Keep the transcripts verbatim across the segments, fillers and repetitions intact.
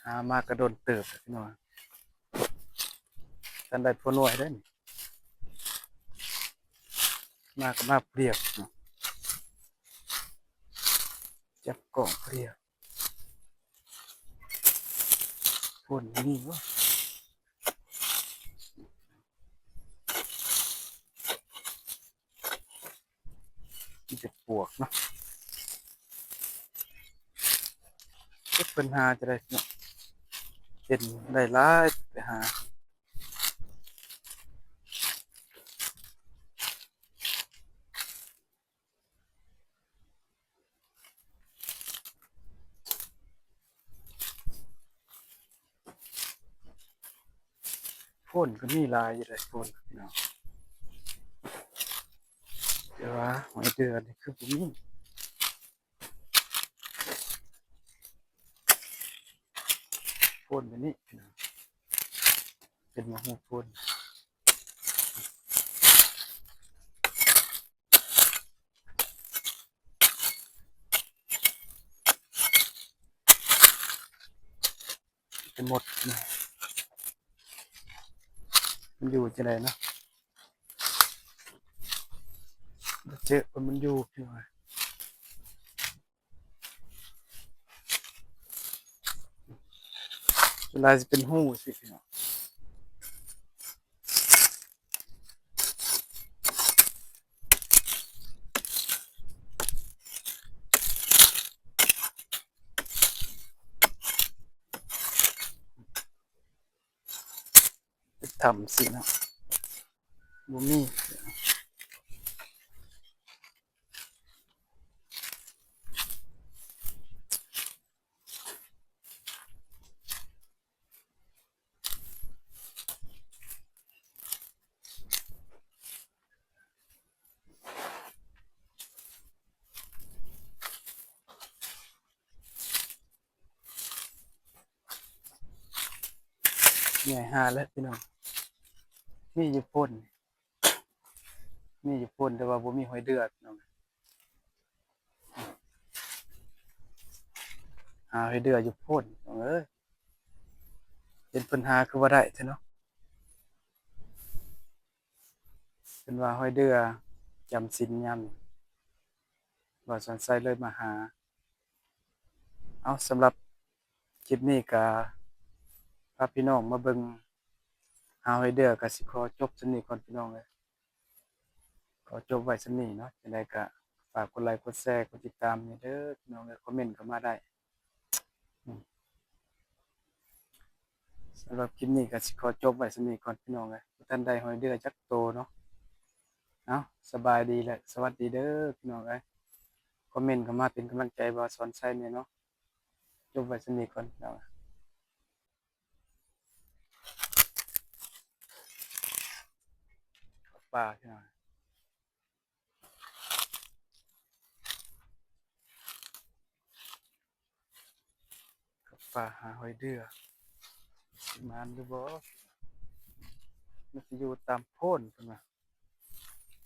หามากระโดนเติบพี่น้อง ท่านได้พ่อหน่วยได้นี่ มากมาเปรียบเนาะ จับกล่องเปรียบ พ่นนี่วะ มีแต่ปวกเนาะ เก็บปัญหาจะได้เนาะ เป็นได้หลายไปหา พ่นก็มีหลายอยู่เลยพ่นเนาะ แต่ว่าหอยเดือนี่คือบ่มี พ่นแบบนี้เนาะ เป็นมะฮูพ่น จะหมดนะ มันอยู่จะไหนเนาะ เจอมันอยู่พี่น้อง เวลาจะเป็นหูสิพี่น้อง ทำสินะ บ่มี ใหญ่หาแล้วพี่น้อง มีอยู่พ่น มีอยู่พ่น แต่ว่าบ่มีหอยเดือพี่น้อง หาหอยเดืออยู่พ่นพี่น้องเอ้ย เป็นปัญหาคือว่าได้แท้เนาะ เป็นว่าหอยเดือจำศีลยามนี้ บ่าวสอนไซเลยมาหา เอา สำหรับคลิปนี้ก็พาพี่น้องมาเบิ่งหาหอยเดือ ก็สิขอจบส่ำนี้ก่อนพี่น้องเอ้ย ขอจบไว้ส่ำนี้เนาะ จั่งใดก็ฝากกดไลค์ กดแชร์ กดติดตามแหน่เด้อพี่น้องเอ้ย คอมเมนต์เข้ามาได้ อืม สำหรับคลิปนี้ก็สิขอจบไว้ส่ำนี้ก่อนพี่น้องเอ้ย บ่ทันได้หอยเดือจักโตเนาะ เอา สบายดีและสวัสดีเด้อพี่น้องเอ้ย คอมเมนต์เข้ามาเป็นกำลังใจบ่าวสอนไซแหน่เนาะ จบไว้ส่ำนี้ก่อนพี่น้อง ปลาพี่น้อง กับปลาหาหอยเดือ สิหมานหรือบ่ มันสิอยู่ตามโพนพุ่นน่ะ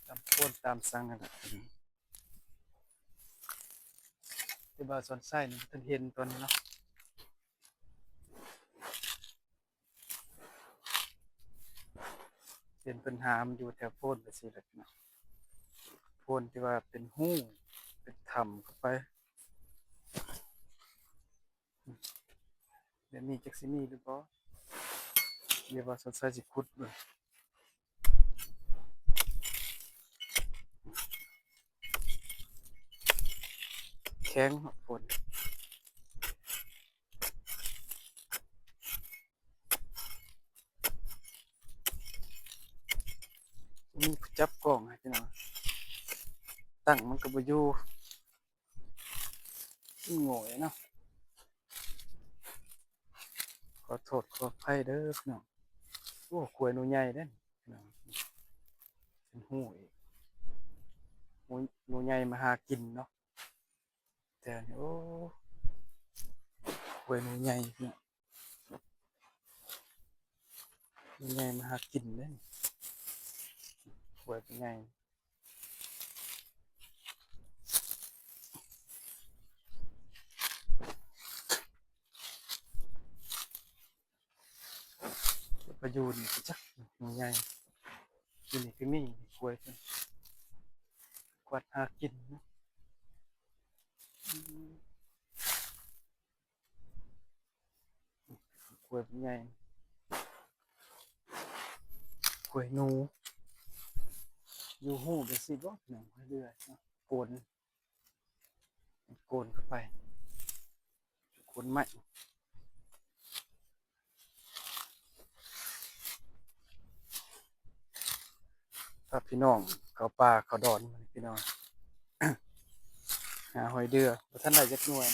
ตามโพนตามสังนั่นแหละ แต่บ่าวสอนไซนี่บ่ทันเห็นตอนนี้เนาะ เป็นปัญหามันอยู่แถวโพนไปสิแหละเนาะ โพนที่ว่าเป็นฮู เป็นถ้ำเข้าไป เดี๋ยวนี้จักสิมีหรือบ่ เดี๋ยวบ่าวสอนไซสิขุดเบิ่ง แข็งเนาะโพน มีผู้จับกล้องให้พี่น้อง ตั้งมันก็บ่อยู่ โง่ยเนาะ ขอโทษขออภัยเด้อพี่น้อง โอ้ ขวยหนูใหญ่เด้อพี่น้อง เป็นฮูอีก หนู หนูใหญ่มาหากินเนาะ แต่นี่ โอ้ ขวยหนูใหญ่พี่น้อง หนูใหญ่มาหากินเด้อ ขวยหนูใหญ่ อื อยู่นี่จักหน่วยใหญ่ อยู่นี่ก็มีกล้วยเพิ่นกวาดหากินนะ อืม กล้วยใหญ่ กล้วยหนู อยู่ฮู้จั่งซี้บ่ หยังเรื่อยๆเนาะ โกน โกนเข้าไป โกนไม้ พาพี่น้องเข้าป่าเข้าดอนพี่น้อง หาหอยเดือ บ่ทันได้จักหน่วย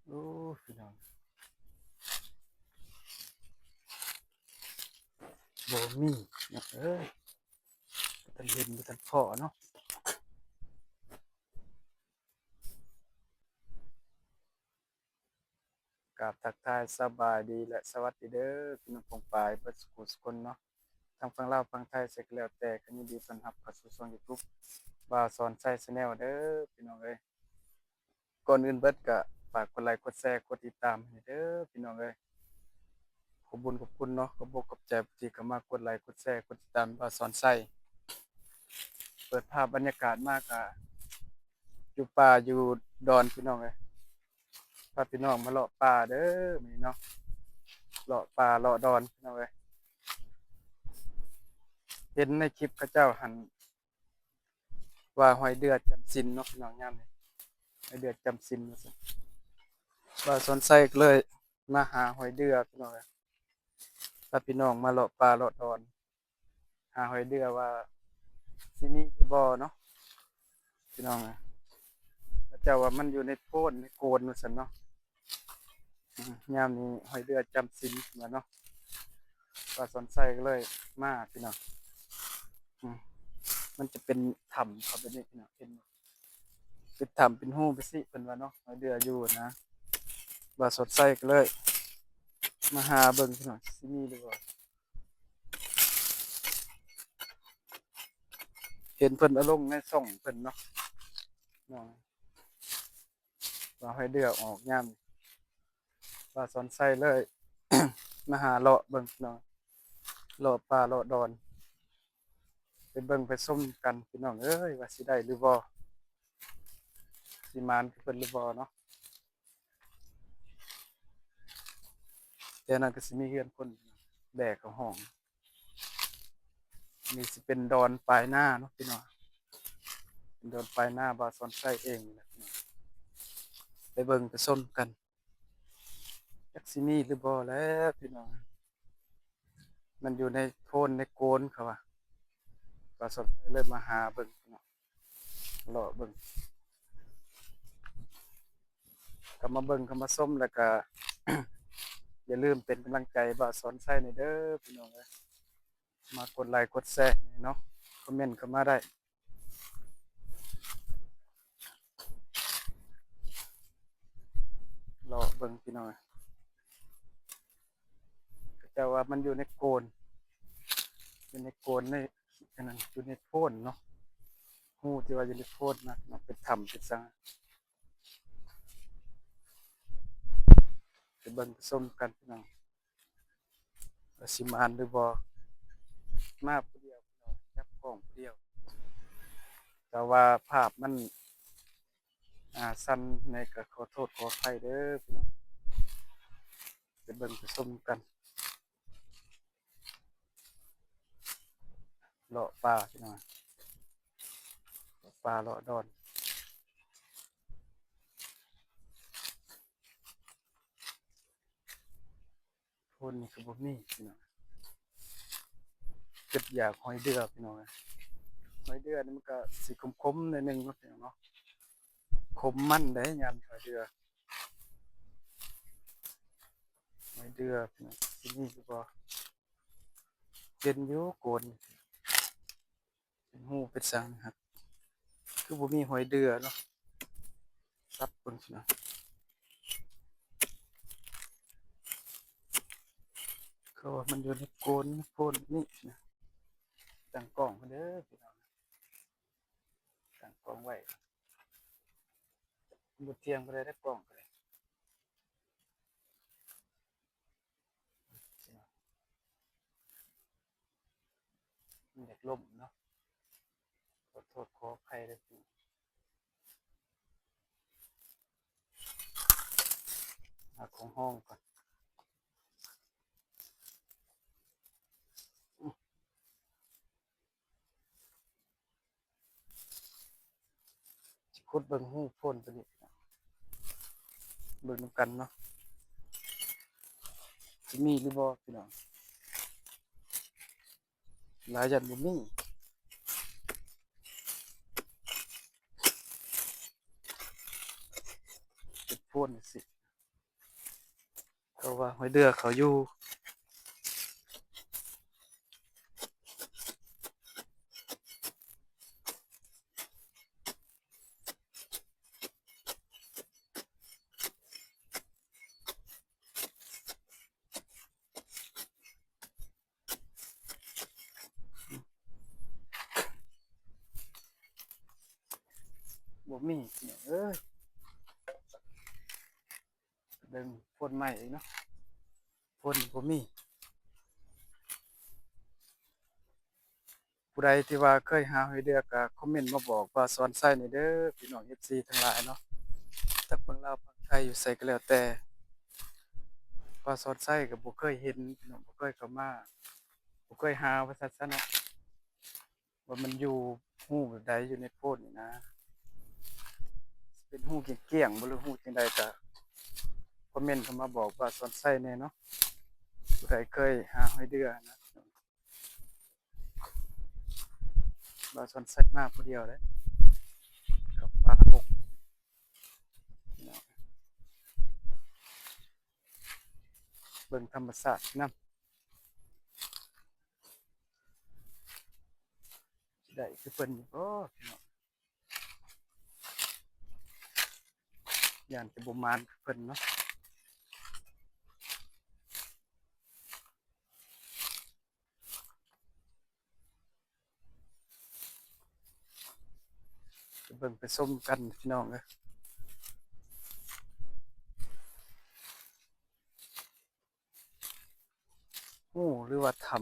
โอ้ พี่น้อง บ่มีนะ เอ้ย บ่ทันเห็น บ่ทันพ้อเนาะ กราบทักทายสบายดีและสวัสดีเด้อ พี่น้องปองปายเบิดสุขุสุคนเนาะ ทั้งฝั่งลาวฝั่งไทยใสก็แล้วแต่ ก็ยินดีต้อนรับเข้าสู่ช่อง YouTube บ่าวสอนชัย Channel เด้อ พี่น้องเอ้ย ก่อนอื่นเบิดก็ฝากกดไลค์ กดแชร์ กดติดตามให้เด้อ พี่น้องเอ้ย ขอบบุญขอบคุณเนาะ ขอบอกขอบใจที่เข้ามากดไลค์ กดแชร์ กดติดตามบ่าวสอนชัย เปิดภาพบรรยากาศมาก็อยู่ป่าอยู่ดอนพี่น้องเอ้ย พาพี่น้องมาเลาะป่าเด้อ มื้อนี้เนาะ เลาะป่าเลาะดอนพี่น้องเอ้ย เห็นในคลิปเขาเจ้าหั้น ว่าหอยเดือจำศีลเนาะพี่น้อง ยามนี้ หอยเดือจำศีลว่าซั่น บ่าวสอนชัยก็เลยมาหาหอยเดือพี่น้องเอ้ย พาพี่น้องมาเลาะป่าเลาะดอน หาหอยเดือว่าสิมีหรือบ่เนาะ พี่น้องเอ้ย เขาเจ้าว่ามันอยู่ในโพนในโกนว่าซั่นเนาะ อืม ยามนี้หอยเดือจำศีลว่าเนาะ บ่าวสอนชัยก็เลยมาพี่น้อง อืม มันจะเป็นถ้ำเขาแบบนี้พี่น้อง เห็นบ่ เป็นถ้ำเป็นฮูไปสิเพิ่นว่าเนาะ หอยเดืออยู่นะ บ่าวสอนชัยก็เลยมาหาเบิ่งพี่น้อง สิมีหรือบ่ เห็นเพิ่นเอาลงในช่องเพิ่นเนาะ เนาะ ว่าหอยเดือออกยามนี้ บ่าวสอนชัยเลย มาหาเลาะเบิ่งพี่น้อง เลาะป่าเลาะดอน ไปเบิ่งไปชมกันพี่น้องเอ้ย ว่าสิได้หรือบ่ สิหมานคือเพิ่นหรือบ่เนาะ แต่นั้นก็สิมีเฮือนคนแบกเข้าห้อง นี่สิเป็นดอนปลายนาเนาะพี่น้อง เป็นดอนปลายนาบ่าวสอนชัยเองนี่แหละพี่น้อง ไปเบิ่งไปชมกัน จักสิมีหรือบ่แล้วพี่น้อง มันอยู่ในโพนในโกนเขาว่า บ่าวสอนชัยเลยมาหาเบิ่งพี่น้อง เลาะเบิ่ง ก็มาเบิ่งก็มาชมแล้วก็ อย่าลืมเป็นกำลังใจบ่าวสอนชัยหน่อยเด้อพี่น้องเอ้ย มากดไลค์กดแชร์ให้เนาะ คอมเมนต์เข้ามาได้ เลาะเบิ่งพี่น้อง เขาเจ้าว่ามันอยู่ในโกน อยู่ในโกนใน อันนั้น อยู่ในโพนเนาะ ฮูที่ว่าอยู่ในโพนนะ มันเป็นถ้ำเป็นซัง ไปเบิ่งไปชมกันพี่น้อง ว่าสิหมานหรือบ่ มาผู้เดียวพี่น้อง จับกล้องผู้เดียว แต่ว่าภาพมัน อ่า สั่นในก็ขอโทษขออภัยเด้อพี่น้อง ไปเบิ่งไปชมกัน เลาะป่าพี่น้อง เลาะป่าเลาะดอน โพนนี่ก็บ่มีพี่น้อง คิดอยากหอยเดือพี่น้อง หอยเดือนี่มันก็สิขมๆหน่อยหนึ่งเนาะพี่น้องเนาะ ขมมันเด้ยามหอยเดือ หอยเดือพี่น้อง สิมีหรือบ่ เห็นอยู่โกน เป็นฮูเป็นซังนะครับ คือบ่มีหอยเดือเนาะ ซับเบิ่งพี่น้อง คื ก็ว่ามันอยู่ในโคนโพนนี่นะ ตั้งกล้องเด้อพี่น้อง ตั้งกล้องไว้ บ่เที่ยงก็ได้ ได้กล้องก็ได้ มันอยากล่มเนาะ ขอโทษขออภัยเลยพี่น้อง หาของห้องก่อน สิขุดเบิ่งรูโพนตัวนี้ เบิ่งนำกันเนาะ สิมีหรือบ่พี่น้อง หลายย่านบ่มี เป็นโพนจั่งซี้ เพราะว่าหอยเดือเขาอยู่ บ่มีพี่น้องเอ้ย เบิ่งโพนใหม่อีกเนาะ โพนบ่มี ผู้ใดที่ว่าเคยหาหอยเดือก็คอมเมนต์มาบอกบ่าวสอนชัยหน่อยเด้อ พี่น้อง เอฟซี ทั้งหลายเนาะ จักคนลาวฝั่งไทยอยู่ไสก็แล้วแต่ บ่าวสอนชัยก็บ่เคยเห็นพี่น้อง บ่เคยเข้ามา บ่เคยหาว่าซั่นซะเนาะ ว่ามันอยู่รูแบบใดอยู่ในโพนนี่นะ เป็นรูเกี้ยงๆบ่ หรือรูจั่งใดก็คอมเมนต์เข้ามาบอกบ่าวสอนชัยแหน่เนาะ ผู้ใดเคยหาหอยเดือนะ บ่าวสอนชัยมาผู้เดียวเด้ กับปลาหก เบิ่งธรรมชาตินำ ได้คือเพิ่นอยู่บ่พี่น้อง ย่านจะบ่หมานคือเพิ่นเนาะ ไปเบิ่งไปชมกันพี่น้องเอ้ย รูหรือว่าถ้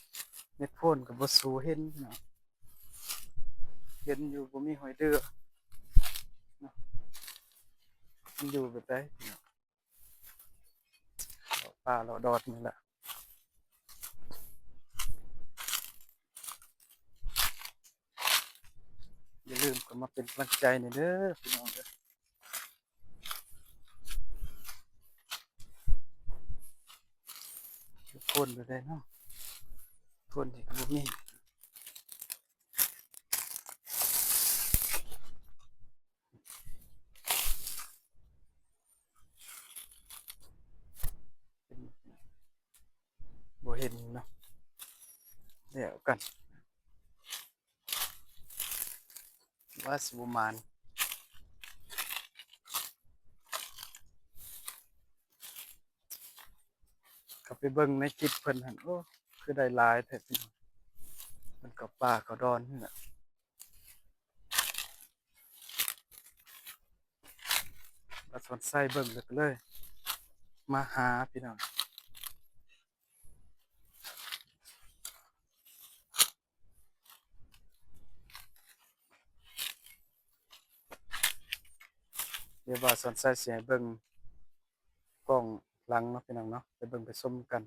ำในโพนก็บ่สู้เห็นเนาะ เห็นอยู่บ่มีหอยเดือเนาะ มันอยู่แบบใดเนาะ เลาะป่าเลาะดอนนี่แหละ อย่าลืมเข้ามาเป็นกำลังใจหน่อยเด้อพี่น้องเด้อ โพนไปเลยเนาะ โพนที่ก็บ่มี บ่เห็นเนาะ เดี๋ยวกัน ว่าสิบ่หมาน ก็ไปเบิ่งในคลิปเพิ่นหั่น โอ้ คือได้หลายแท้พี่น้อง มันก็ป่าก็ดอนนี่แหละ บ่าวสอนชัยเบิ่งแล้วก็เลย มาหาพี่น้อง เดี๋ยวบ่าวสอนชัยสิให้เบิ่งกล้องหลังเนาะพี่น้องเนาะ ไปเบิ่งไปชมกัน